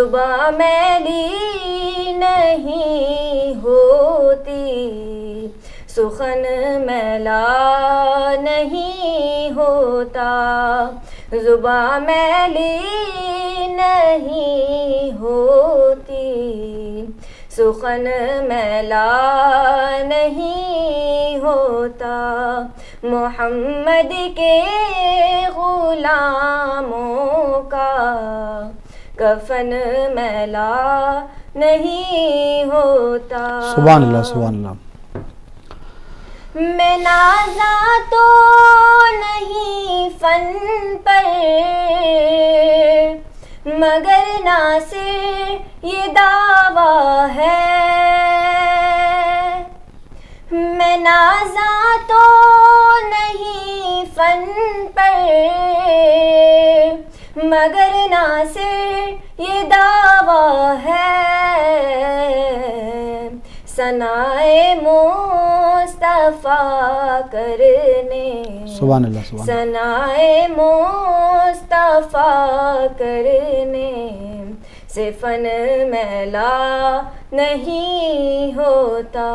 زباں میلی نہیں ہوتی، سخن میلا نہیں ہوتا، زباں میلی نہیں ہوتی، سخن میلا نہیں ہوتا، محمد کے غلاموں کا کفن میلا نہیں ہوتا۔ سبحان اللہ، سبحان اللہ۔ میں نازاں تو نہیں فن پر، مگر ناصر یہ دعویٰ ہے۔ میں نازاں تو نہیں فن پر، مگر ناصر یہ دعویٰ ہے، ثنائے مصطفیٰ کرنے، سبحان اللہ، سبحان اللہ۔ ثنائے مصطفیٰ کرنے سے فن میلا نہیں ہوتا،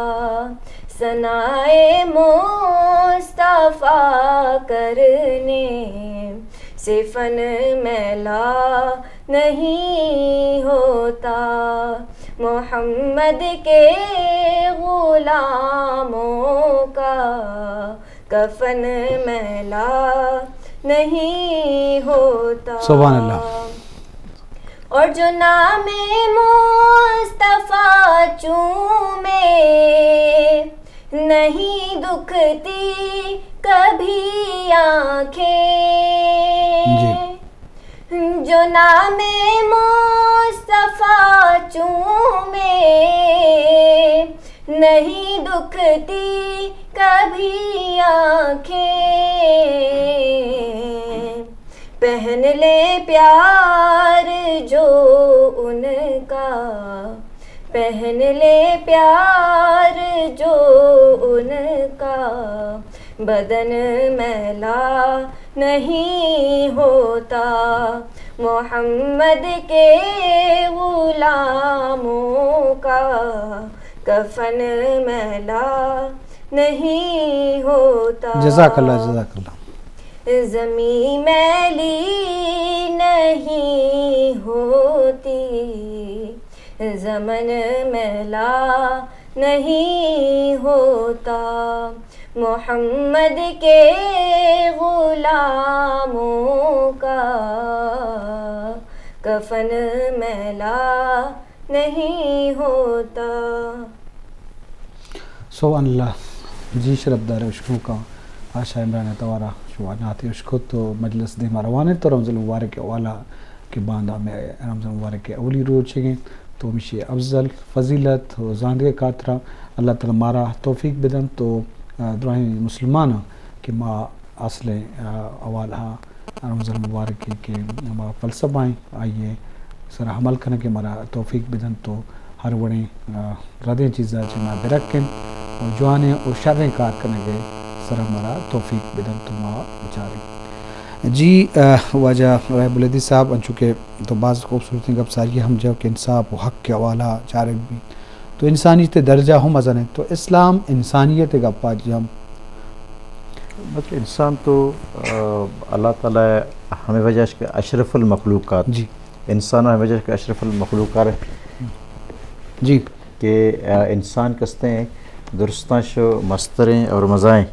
ثنائے مصطفیٰ کرنے سے فن میلا نہیں ہوتا، محمد کے غلاموں کا کفن میلا نہیں ہوتا۔ سبحان اللہ۔ اور جو نام مصطفیٰ چومے، نہیں دکھتی کبھی آنکھیں۔ جی۔ جو نام مصطفیٰ چومے، نہیں دکھتی کبھی آنکھیں، پہن لے پیار جو ان کا، پہن لے پیار جو ان کا، بدن میلا نہیں ہوتا، محمد کے غلاموں کا کفن میلا نہیں ہوتا۔ جزاک اللہ، جزاک اللہ۔ زمین میلی نہیں ہوتی، زمن میلا نہیں ہوتا، محمد کے غلاموں کا کفن میلا نہیں ہوتا۔ سبحان اللہ۔ جی شرپدار اشکنوکاں، آشا عمران ءِ توارا شما نعتے اشکت و مجلس دیما روان انت و رمضان المبارک ءِ حوالہ کہ باندا ہمے رمضان المبارک ءِ اولی روچ انت، تو ہمیشی افضل، فضیلت و زاندگے خاطرا اللہ تعالی مارا توفیق بدنت و، آ، دراہیں مسلماناں کہ ما اصل، آ، حوالہ رمضان المبارک کہ ہما فلسفہ ایں، آئی ءِ سرا عمل کنگ ءِ مارا توفیق بدنت و ہر وڑیں، آ، ردیں چیزاں چہ ما درکن و جوانیں و شریں کار کنگ ءِ سرا مارا توفیق بدنت و ما بچاریں۔ جی، آ، واجہ رحب الدین صاحب، انچو کہ تو باز خوبصورتیں گپ ساری ہم جاؤ کہ انصاف و حق ءِ حوالہ چارگ بیت۔ تو انسانیت ءِ درجہ ہم مزن انت۔ تو اسلام انسانیت ءِ گپا جم۔ بس انسان تو، آ، اللہ تعالی ہمے وجہ اش کہ اشرف المخلوقات۔ جی۔ انسان ہمے وجہ اش کہ اشرف المخلوقات۔ جی۔ کہ، آ، انسان کستیں درستاں شو مستریں اور مزائیں۔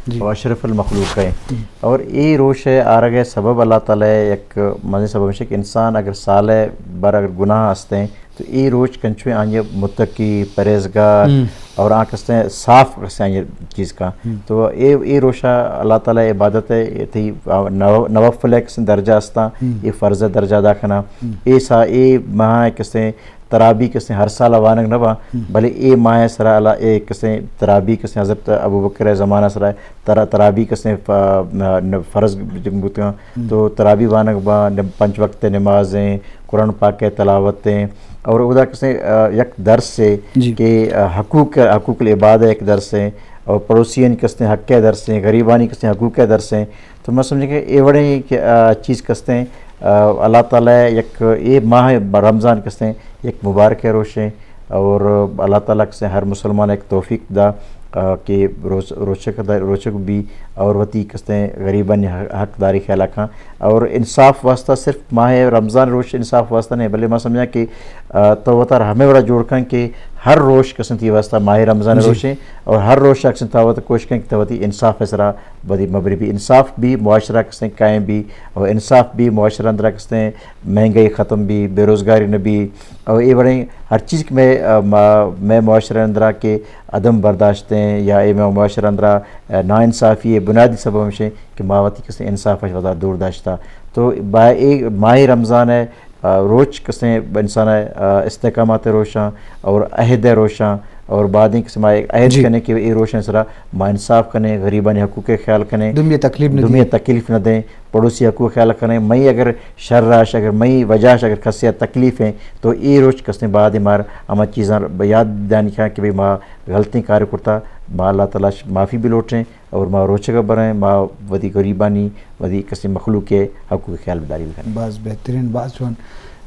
جی۔ اور اشرف المخلوق ہیں۔ جی۔ اور اے روش ءِ آرگ ءِ سبب اللہ تعالی ءِ یک مزنیں سبب ہے کہ انسان اگر سال ءِ بر اگر گناہ ہستیں، تو اے روچ کنچویں آنی متقی، پرہیزگار ہم۔ اور آ کستیں صاف کستیں آنی چیز کا۔ ہم۔ تو اے، اے روشا اللہ تعالی عبادت ہے، تئی نو-، نوافل ہے کستیں درجہ ہستاں، ہم۔ اے فرض درجہ ادا کنا۔ ہم۔ اے سا، اے ماہ کستیں ترابی کستیں ہر سال وانگ نہ با، ہم۔ بلے اے ماہ سرا اللہ اے کستیں ترابی کستیں حضرت ابوبکر زمانہ سرا ترا-، ترابی کستیں ف-، ن-، فرض بوتگاں۔ ہم۔ تو ترابی وانگ با، ن-، پنچ وقت نماز ہیں، قرآن پاک ءِ تلاوت ہیں، اور ادا کسے، آ، یک درس ہے جی۔ کہ، آ، حقوق، حقوق العباد ءِ یک درس ہے، اور پڑوسیانی کسے حق ءِ درس ہے، غریبانی کسے حقوق ءِ درس ہے۔ تو میں سمجھیں کہ اے وڑیں کہ، آ، چیز کستے ہیں، آ، اللہ تعالیٰ یک اے ماہ رمضان کسیں یک مبارک روشیں، اور اللہ تعالیٰ کسیں ہر مسلمان ایک توفیق دا، آ، کہ روز-، روچک دا، روچک بھی اور وتی کسیں غریبانی حق، حق داری خیال کن۔ اور انصاف واسطہ صرف ماہ رمضان روش انصاف واسطہ نہیں، بلے ما سمجھا کہ، آ، تو وتار ہمیں وڑا جوڑ کن کہ ہر روش کسیں تی واسطہ ماہ رمضان جی۔ روشیں، اور ہر روش کسیں تا وت کوشش کن کہ تو وتی انصاف سرا بدی مبری بھی، انصاف بھی، معاشرہ کسیں قائم بھی، اور انصاف بھی معاشرہ اندرا کسیں مہنگائی ختم بھی، بے روزگاری نہ بھی، اور اے وڑیں ہر چیز کہ میں، آ، ما-، میں معاشرہ اندرا کہ عدم برداشتیں یا اے میں معاشرہ اندرا، آ، ناانصافی ہے، بنیادی سبب ہمشیں کہ ما وتی کسیں انصاف اش ودا دور داشتا۔ تو با-، اے ماہ رمضان ہے، آ، روچ کسیں انسان ہے، آ، استحکامات روشاں اور عہد روشاں اور بعدیں کسیں ما عہد جی۔ کنے کہ اے روشن سرا ما انصاف کنے، غریبانی حقوق خیال کنے، دومی تکلیف نہ دومی دیں۔ تکلیف نہ دیں۔ پڑوسی حقوق خیال کنیں، مئی اگر شر اش، اگر مئی وجہ اش، اگر کسے تکلیف ہیں، تو اے روچ کسیں بعد مار ہما چیزاں یاد دانی کھاں کہ بھئی ما غلطیں کار کرتا، ما اللہ تعالیٰ معافی بھی لوٹیں اور ما روچگ بریں، ما ودی غریبانی، ودی کسیں مخلوق کے حقوق خیال بداری بکنیں۔ باز بہترین، باز جوان۔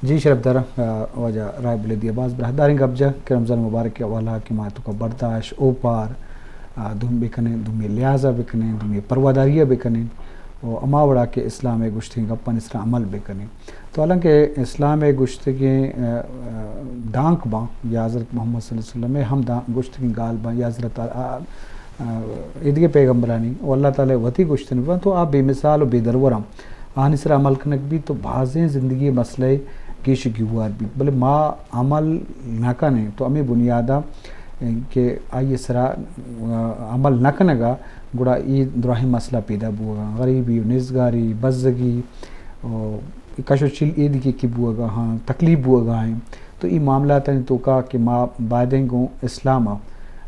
جی شرف دارا، آ، واجہ رائے بلدی باز براہ داریں گپ جا کہ رمضان مبارک کے حوالہ کہ ما تو کا برداشت، اوپار، آ، دومی بکنیں، دومی لحاظہ بکنیں، دومی پرواداری بکنیں۔ و ہما وڑا کہ اسلام ء گوشتگیں گپانی سرا عمل بکنیں۔ تو حالانکہ اسلام ء گوشتگیں، ا، ا، دانک باں یا حضرت محمد صلی اللہ علیہ وسلم ء ہم دان-، گوشتگیں گال باں یا حضرت، ا، ا، ا، ایدگہ پیغمبرانی و اللہ تعالی وتی گوشتن باں تو آ بے مثال و بے درور ہم آہانی سرا عمل کنگ بیت تو بازیں زندگی مسئلہ گیش گیوار بیت۔ بلے ما عمل نہ کنیں تو ہمیں بنیادا کہ آئی سرا، ا، عمل نہ کنگا گڑا اے دراہیں مسئلہ پیدا بوگا، غریبی و نزگاری، بزگی و کش و چیل ایدگہ کہ بوگا ہاں، تکلیف بوگا ہیں۔ تو اے معاملاتانی توکا کہ ما بایدیں گوں اسلام ء،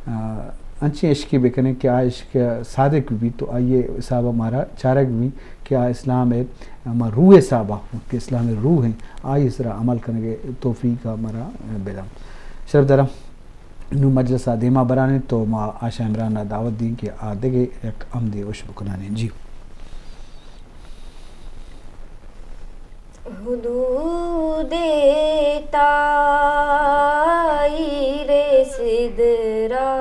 آ، انچیں عشقے بکنیں کہ آ عشق صادق بیت تو آئی حساب ء مارا چارگ بیت کہ آ اسلام ء ہما روح حساب ء کہ اسلام ء روح ہیں، آئی سرا عمل کنگ ء توفیق ء مارا بداں۔ شرف دارم۔ نوں مجلس ء دیما برانیں تو ما آشا عمران ء دعوت دیں کہ آ دگہ یک عمدے وش بکنانیں۔ جی۔ حدود تائی رسید را،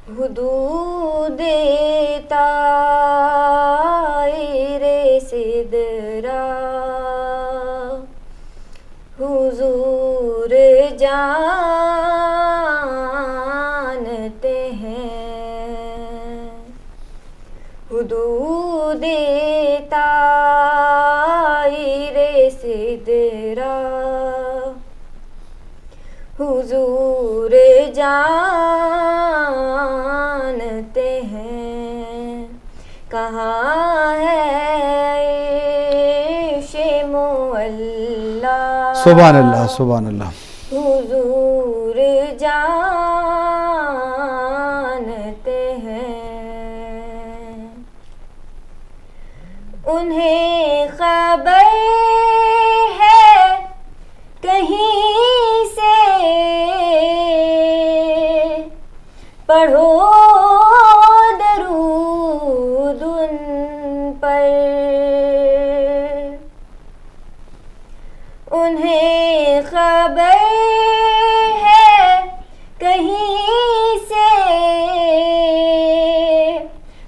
حدود تائی رسید را، حضور جانتے ہیں۔ حدود تائی رسید را، حضور جانتے ہیں۔ کہاں ہے عرش معلیٰ؟ سبحان اللہ، سبحان اللہ۔ حضور جانتے ہیں۔ انہیں خبر ہے کہیں سے، پڑھو درود ان پر۔ انہیں خبر ہے کہیں سے،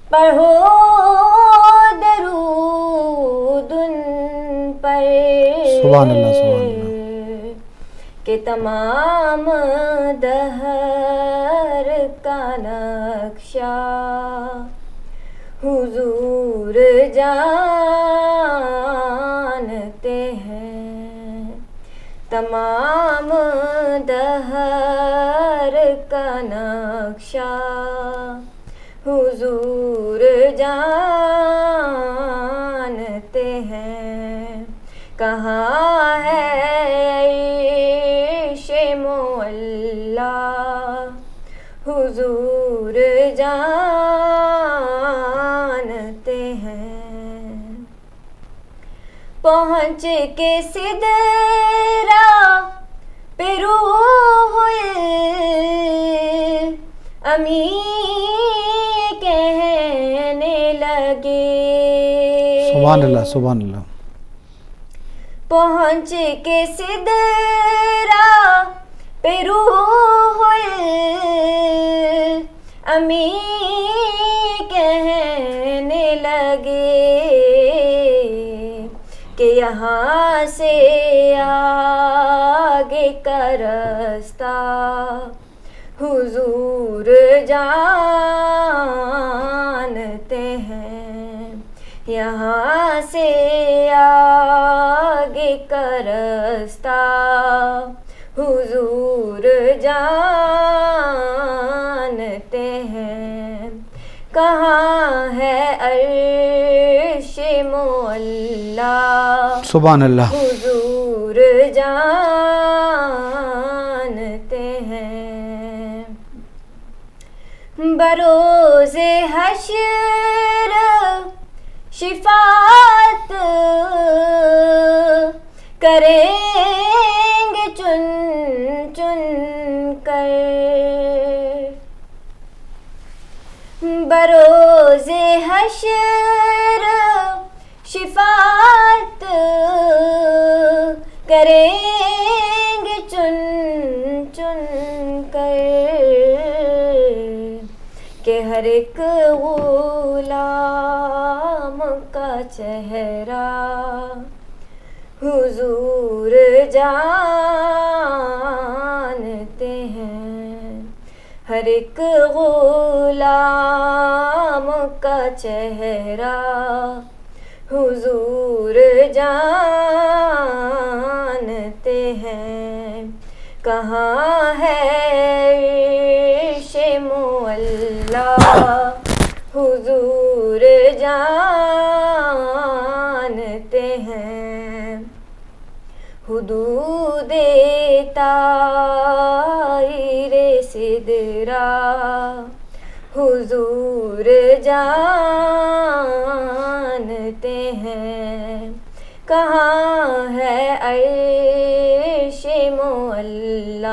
پڑھو درود ان پر۔ سبحان اللہ، سبحان اللہ۔ کہ تمام دہر کا نقشہ حضور جانتے ہیں۔ تمام دہر کا نقشہ حضور جانتے ہیں۔ کہاں ہے عرش معلیٰ؟ حضور جانتے ہیں۔ پہنچ کے سدرہ پہ روح الامین کہنے لگے۔ سبحان اللہ، سبحان اللہ۔ پہنچ کے سدرہ پہ روح الامین کہنے لگے کہ یہاں سے آگے کا رستہ حضور جانتے ہیں، یہاں سے آگے کا رستہ حضور جانتے ہیں۔ کہاں ہے عرش معلی؟ سبحان اللہ۔ حضور جانتے ہیں۔ بروز حشر شفاعت کریں گے چن چن کر۔ بروز حشر شفاعت کریں گے چن چن کر کہ ہر ایک غلام کا چہرہ حضور جانتے ہیں، ہر ایک غلام کا چہرہ حضور جانتے ہیں۔ کہاں ہے عرش معلی؟ حضور جانتے ہیں۔ حدود طائر سدرہ حضور جانتے ہیں۔ کہاں ہے عرش معلی؟